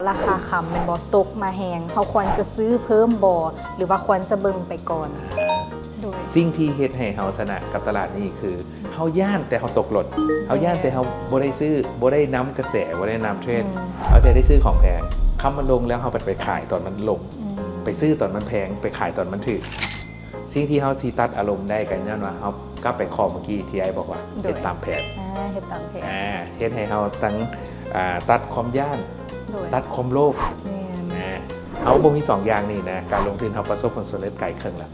ລາຄາຄຳແມ່ນບໍ່ ຕົກມາແຮງ ເຮົາຄວນຈະຊື້ເພີ່ມບໍ່ ຫຼືວ່າຄວນຈະເບິ່ງໄປກ່ອນ? ໂດຍ ສິ່ງທີ່ເຮັດໃຫ້ເຮົາຊະນະກັບຕະຫຼາດນີ້ຄື ເຮົາຢ້ານແຕ່ເຮົາຕົກລົດ ເຮົາຢ້ານແຕ່ເຮົາບໍ່ໄດ້ຊື້ ບໍ່ໄດ້ນຳກະແສ ບໍ່ໄດ້ນຳເທຣນ ອືມ ເຮົາຈະໄດ້ຊື້ຂອງແພງ ຄຳມັນລົງແລ້ວເຮົາໄປຂາຍຕອນມັນລົງ ອືມ ໄປຊື້ຕອນມັນແພງ ໄປຂາຍຕອນມັນຖືກ. ສິ່ງທີ່ເຮົາຊິຕັດອາລົມໄດ້ກໍຍ້ອນວ່າເຮົາກັບໄປຂໍ້ເມື່ອກີ້ທີ່ອ້າຍບອກວ່າ ໂດຍ ເຮັດຕາມແຜນ ອ່າ ເຮັດຕາມແຜນ ອ່າ ເຮັດໃຫ້ເຮົາທັງ ອ່າ ຕັດຄວາມຢ້ານ ໂດຍ ຕັດຄວາມໂລບ ແມ່ນ ອ່າ ເຮົາບໍ່ມີສອງຢ່າງນີ້ນະ ການລົງທຶນເຮົາປະສົບຜົນສຳເລັດໄກເຄິ່ງລະ.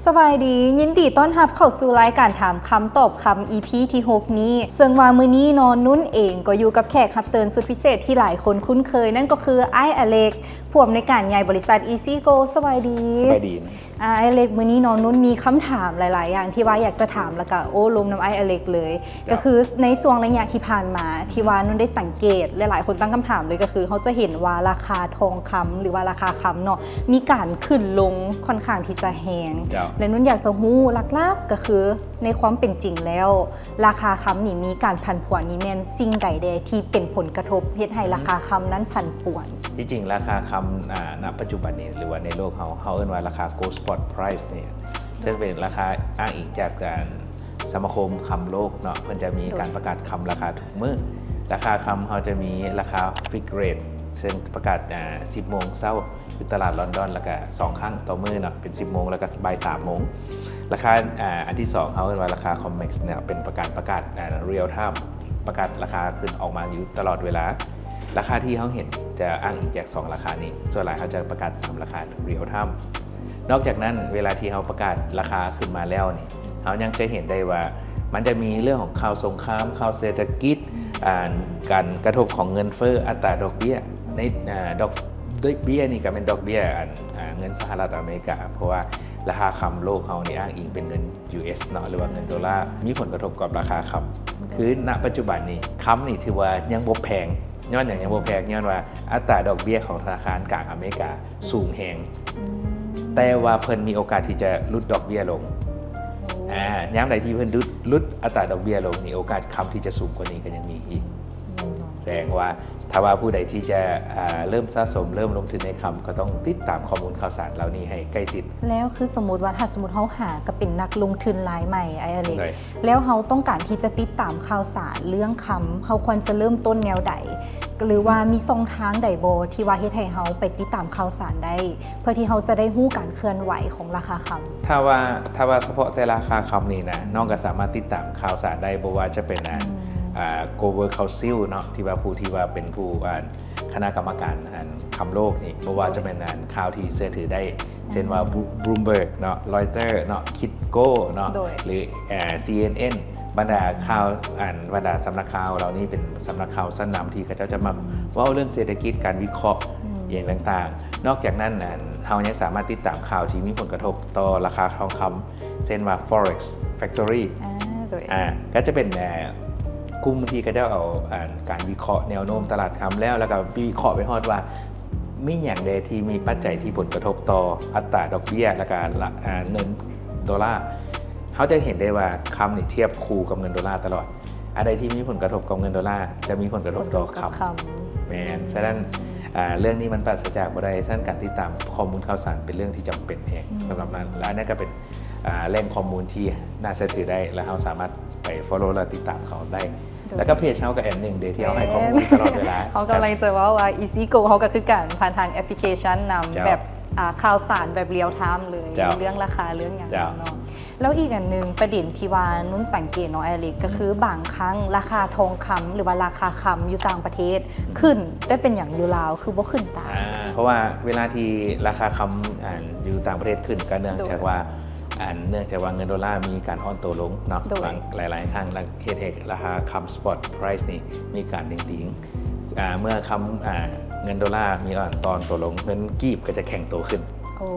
ສະບາຍດີ ຍິນດີຕ້ອນຮັບເຂົ້າສູ່ລາຍການຖາມຄຳຕອບຄຳ ອີພີ ທີຫົກນີ້ ເຊິ່ງວ່າມື້ນີ້ເນາະ ນຸ້ນເອງກໍຢູ່ກັບແຂກຮັບເຊີນສຸດພິເສດທີ່ຫຼາຍຄົນຄຸ້ນເຄີຍ ນັ້ນກໍຄືອ້າຍອາເລັກ ຜູ້ອຳນວຍການໃຫຍ່ບໍລິສັດ ອີຊີໂກ. ສະບາຍດີ ສະບາຍດີ ອ້າຍອາເລັກ ມື້ນີ້ເນາະ ນຸ້ນມີຄຳຖາມຫຼາຍໆຢ່າງທີ່ວ່າຢາກຈະຖາມ ແລ້ວກະໂອ້ລົມນຳອ້າຍອາເລັກເລີຍ. ເຈົ້າ ກໍຄືໃນຊ່ວງໄລຍະທີ່ຜ່ານມາ ທີ່ວ່ານຸ້ນໄດ້ສັງເກດ ແລະ ຫຼາຍຄົນຕັ້ງຄຳຖາມເລີຍ ກໍຄືເຮົາຈະເຫັນວ່າລາຄາທອງຄຳ ຫຼືວ່າລາຄາຄຳເນາະ ມີການຂຶ້ນລົງຄ່ອນຂ້າງທີ່ຈະແຮງ ເຈົ້າ ແລະ ນຸ້ນຢາກຈະຮູ້ຫຼັກໆ ກໍຄືໃນຄວາມເປັນຈິງແລ້ວ ລາຄາຄຳນີ້ມີການຜັນຜວນນີ້ແມ່ນສິ່ງໃດແດ່ທີ່ເປັນຜົນກະທົບເຮັດໃຫ້ລາຄາຄຳນັ້ນຜັນຜວນ? ທີ່ຈິງລາຄາຄຳ ອ່າ ນະປັດຈຸບັນນີ້ ຫຼືວ່າໃນໂລກເຮົາ ເຮົາເອີ້ນວ່າລາຄາ Gold Spot Price ນີ້ ເຊິ່ງເປັນລາຄາອ້າງອີງຈາກ ອ່າ ສະມາຄົມຄຳໂລກເນາະ ເພິ່ນຈະມີການປະກາດຄຳລາຄາທຸກມື້. ລາຄາຄຳເຮົາຈະມີລາຄາ Fixed Rate ເຊິ່ງປະກາດ ອ່າ ສິບໂມງເຊົ້າຢູ່ຕະຫຼາດລອນດອນ ແລ້ວກະສອງຄັ້ງຕໍ່ມື້ເນາະ ເປັນສິບໂມງ ແລ້ວກະບ່າຍສາມໂມງ. ລາຄາ ອ່າ ອັນທີສອງເຮົາເອີ້ນວ່າລາຄາ COMEX ເນາະ ເປັນປະການ ປະກາດ ອ່າ Real Time ປະກາດລາຄາຂຶ້ນອອກມາຢູ່ຕະຫຼອດເວລາ. ລາຄາທີ່ເຮົາເຫັນຈະອ້າງອີງຈາກສອງລາຄານີ້ ສ່ວນຫຼາຍເຮົາຈະປະກາດຕາມລາຄາ Real Time. ນອກຈາກນັ້ນ ເວລາທີ່ເຮົາປະກາດລາຄາຂຶ້ນມາແລ້ວນີ້ ເຮົາຍັງຈະເຫັນໄດ້ວ່າ ມັນຈະມີເລື່ອງຂອງຂ່າວສົງຄາມ, ຂ່າວເສດຖະກິດ, ອ່າ ການກະທົບຂອງເງິນເຟີ້, ອັດຕາດອກເບ້ຍ ໃນ ອ່າ ດອກ ດອກເບ້ຍນີ້ກໍແມ່ນດອກເບ້ຍ ອັນ ອ່າ ເງິນສະຫະລັດອາເມລິກາ ເພາະວ່າລາຄາຄຳໂລກເຮົານີ້ອ້າງອີງເປັນເງິນຢູເອັສເນາະ ຫຼືວ່າເງິນໂດລາ ມີຜົນກະທົບກັບລາຄາຄຳ. ຄືນະປັດຈຸບັນນີ້ ຄຳນີ້ຖືວ່າຍັງບໍ່ແພງ. ຍ້ອນຫຍັງຍັງບໍ່ແພງ? ຍ້ອນວ່າອັດຕາດອກເບ້ຍຂອງທະນາຄານກາງອາເມລິກາສູງແຮງ ອືມ ແຕ່ວ່າເພິ່ນມີໂອກາດທີ່ຈະຫຼຸດດອກເບ້ຍລົງ. ໂອ້ ອາ ຍາມໃດທີ່ເພິ່ນຫຼຸດ ຫຼຸດອັດຕາດອກເບ້ຍລົງນີ້ ໂອກາດຄຳທີ່ຈະສູງກວ່ານີ້ກໍຍັງມີອີກ. ແນ່ນອນ. ແສດງວ່າ ຖ້າວ່າຜູ້ໃດທີ່ຈະ ອາ ເລີ່ມສະສົມ ເລີ່ມລົງທຶນໃນຄຳ ກໍຕ້ອງຕິດຕາມຂໍ້ມູນຂ່າວສານເຫຼົ່ານີ້ໃຫ້ໃກ້ຊິດ. ແລ້ວຄືສົມມຸດວ່າ ຖ້າສົມມຸດເຮົາຫາກໍເປັນນັກລົງທຶນລາຍໃໝ່ ອ້າຍອາເລັກ ໂດຍ ແລ້ວເຮົາຕ້ອງການທີ່ຈະຕິດຕາມຂ່າວສານເລື່ອງຄຳ ເຮົາຄວນຈະເລີ່ມຕົ້ນແນວໃດ? ຫຼືວ່າມີຊ່ອງທາງໃດບໍ່ ທີ່ວ່າເຮັດໃຫ້ເຮົາໄປຕິດຕາມຂ່າວສານໄດ້ ເພື່ອທີ່ເຮົາຈະໄດ້ຮູ້ການເຄື່ອນໄຫວຂອງລາຄາຄຳ? ຖ້າວ່າ ຖ້າວ່າສະເພາະແຕ່ລາຄາຄຳນີ້ນະ ນ້ອງກໍສາມາດຕິດຕາມຂ່າວສານໄດ້ ບໍ່ວ່າຈະເປັນ ອືມ ອ່າ Global Council ເນາະ ທີ່ວ່າຜູ້ທີ່ວ່າເປັນຜູ້ ອ່າ ຄະນະກຳມະການ ອັນ ຄຳໂລກນີ້ ບໍ່ວ່າຈະແມ່ນ ອັນ ຂ່າວທີ່ເຊື່ອຖືໄດ້ ເຊັ່ນວ່າ Blo- Bloomberg ເນາະ Reuters ເນາະ Kitco ເນາະ ໂດຍ ຫຼື ເອີ ຊີເອັນເອັນ ບັນດາ ອືມ ຂ່າວ ອັນ ບັນດາສຳນັກຂ່າວເຫຼົ່ານີ້ເປັນສຳນັກຂ່າວຊັ້ນນຳທີ່ເຂົາເຈົ້າຈະມັກ ອືມ ເວົ້າເລື່ອງເສດຖະກິດ ການວິເຄາະ ອືມ ອີ່ຫຍັງຕ່າງໆ. ນອກຈາກນັ້ນ ອັນ ເຮົາຍັງສາມາດຕິດຕາມຂ່າວທີ່ມີຜົນກະທົບຕໍ່ລາຄາທອງຄຳ ເຊັ່ນວ່າ Forex Factory ອ່າ ໂດຍ ອ່າ ກໍຈະເປັນ ເອີ ກຸ່ມທີ່ເຂົາເຈົ້າເອົາ ອ່າ ການວິເຄາະແນວໂນ້ມຕະຫຼາດຄຳແລ້ວ ແລ້ວກໍວິເຄາະໄປຮອດວ່າ ມີຫຍັງແດ່ທີ່ມີປັດໄຈທີ່ຜົນກະທົບຕໍ່ອັດຕາດອກເບ້ຍ ແລ້ວກໍລະ ອ່າ ເງິນໂດລາ. ເຮົາຈະເຫັນໄດ້ວ່າຄຳນີ້ທຽບຄູ່ກັບເງິນໂດລາຕະຫຼອດ. ອັນໃດທີ່ມີຜົນກະທົບກັບເງິນໂດລາ ຈະມີຜົນກະທົບຕໍ່ຄຳ. ຜົນກະທົບກັບຄຳ. ແມ່ນ. ສະນັ້ນ ອ່າ ເລື່ອງນີ້ມັນປາສະຈາກບໍ່ໄດ້. ສະນັ້ນການຕິດຕາມຂໍ້ມູນຂ່າວສານເປັນເລື່ອງທີ່ຈຳເປັນແຮງ ອືມ ສຳລັບນັ້ນ. ແລະ ອັນນັ້ນກໍເປັນ ອ່າ ແຫຼ່ງຂໍ້ມູນທີ່ໜ້າເຊື່ອຖືໄດ້ ແລະ ເຮົາສາມາດໄປ follow ແລະ ຕິດຕາມເຂົາໄດ້. ໂດຍ ແລ້ວກໍເພຈເຮົາກໍອັນໜຶ່ງເດ ທີ່ເຮົາໃຫ້ຂໍ້ມູນຢູ່ຕະຫຼອດເວລາ. ເຮົາກຳລັງຈະເວົ້າວ່າ ອີຊີໂກ ເຮົາກໍຄືການຜ່ານທາງແອັບພລິເຄຊັນນຳ ເຈົ້າ ແບບ ອ່າ ຂ່າວສານແບບ real time ເລີຍ ເຈົ້າ ເລື່ອງລາຄາເລື່ອງຫຍັງ ເຈົ້າ ເນາະ. ແລ້ວອີກອັນໜຶ່ງ ປະເດັນທີ່ວ່ານຸ້ນສັງເກດເນາະ ອາເລັກ ກໍຄື ອືມ ບາງຄັ້ງລາຄາທອງຄຳ ຫຼືວ່າລາຄາຄຳຢູ່ຕ່າງປະເທດ ອືມ ຂຶ້ນ ແຕ່ເປັນຫຍັງຢູ່ລາວຄືບໍ່ຂຶ້ນຕາມ? ອ່າ ເພາະວ່າເວລາທີ່ລາຄາຄຳ ອ່າ ຢູ່ຕ່າງປະເທດຂຶ້ນ ກໍເນື່ອງຈາກວ່າ ໂດຍ ອັນ ເນື່ອງຈາກວ່າເງິນໂດລາມີການອ່ອນຕົວລົງເນາະ ໂດຍ ບາງ ຫຼາຍໆຄັ້ງ ແລ້ວເຮັດໃຫ້ລາຄາຄຳ spot price ນີ້ມີການດິງໆ. ອ່າ ເມື່ອຄຳ ອ່າ ເງິນໂດລາມີການອ່ອນຕົວລົງ ເງິນກີບກໍຈະແຂງຕົວຂຶ້ນ. ໂອ້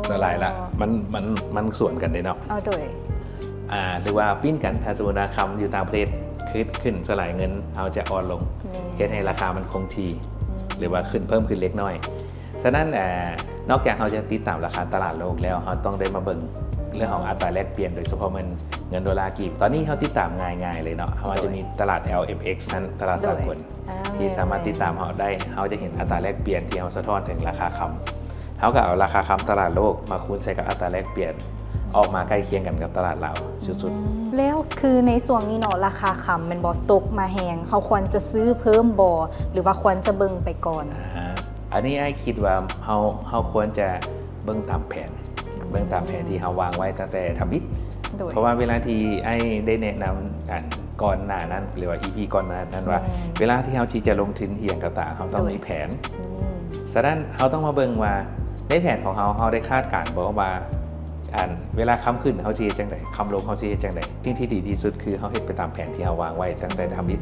ສ່ວນຫຼາຍລະ ມັນ ມັນ ມັນສວນກັນເດ້ເນາະ. ເອີ ໂດຍ ອ່າ ຫຼືວ່າປີ້ນກັນ ຖ້າສົມມຸດວ່າຄຳຢູ່ຕ່າງປະເທດຂຶ້ນ ສ່ວນຫຼາຍເງິນເຮົາຈະອ່ອນລົງ ແມ່ນ ເຮັດໃຫ້ລາຄາມັນຄົງທີ່ ອືມ ຫຼືວ່າຂຶ້ນເພີ່ມຂຶ້ນເລັກນ້ອຍ. ສະນັ້ນ ເອີ ນອກຈາກເຮົາຈະຕິດຕາມລາຄາຕະຫຼາດໂລກແລ້ວ ເຮົາຕ້ອງໄດ້ມາເບິ່ງ ເລື່ອງຂອງອັດຕາແລກປ່ຽນ ໂດຍສະເພາະແມ່ນເງິນໂດລາກີບ. ຕອນນີ້ເຮົາຕິດຕາມງ່າຍໆເລີຍເນາະ, ເຮົາອາດຈະມີຕະຫຼາດ ແອລເອັມເອັກ ນັ້ນ ຕະຫຼາດສາກົນ ທີ່ສາມາດຕິດຕາມເຮົາໄດ້. ເຮົາຈະເຫັນອັດຕາແລກປ່ຽນທີ່ເຮົາສະທ້ອນເຖິງລາຄາຄຳ. ເຮົາກໍເອົາລາຄາຄຳຕະຫຼາດໂລກມາຄູນໃສ່ກັບອັດຕາແລກປ່ຽນ ອອກມາໃກ້ຄຽງກັນກັບຕະຫຼາດລາວສຸດໆ. ແລ້ວຄືໃນຊ່ວງນີ້ເນາະ ລາຄາຄຳແມ່ນບໍ່ ຕົກມາແຮງ, ເຮົາຄວນຈະຊື້ເພີ່ມບໍ່ ຫຼືວ່າຄວນຈະເບິ່ງໄປກ່ອນ? ອັນນີ້ອ້າຍຄິດວ່າເຮົາ ເຮົາຄວນຈະເບິ່ງຕາມແຜນ ເບິ່ງຕາມແຜນທີ່ເຮົາວາງໄວ້ຕັ້ງແຕ່ທຳອິດ. ເພາະວ່າເວລາທີ່ອ້າຍໄດ້ແນະນຳອັນກ່ອນໜ້ານັ້ນ ຫຼືວ່າອີພີກ່ອນໜ້ານັ້ນວ່າ ເວລາທີ່ເຮົາທີ່ຈະລົງທຶນອີ່ຫຍັງກໍຕາມ ເຮົາຕ້ອງມີແຜນ. ສະນັ້ນເຮົາຕ້ອງມາເບິ່ງວ່າໃນແຜນຂອງເຮົາ ເຮົາໄດ້ຄາດການບໍ່ວ່າ ອັນເວລາຄຳຂຶ້ນເຮົາຊິເຮັດຈັ່ງໃດ ຄຳລົງເຮົາຊິເຮັດຈັ່ງໃດ? ສິ່ງທີ່ດີທີ່ສຸດຄືເຮົາເຮັດໄປຕາມແຜນທີ່ເຮົາວາງໄວ້ຕັ້ງແຕ່ທຳອິດ.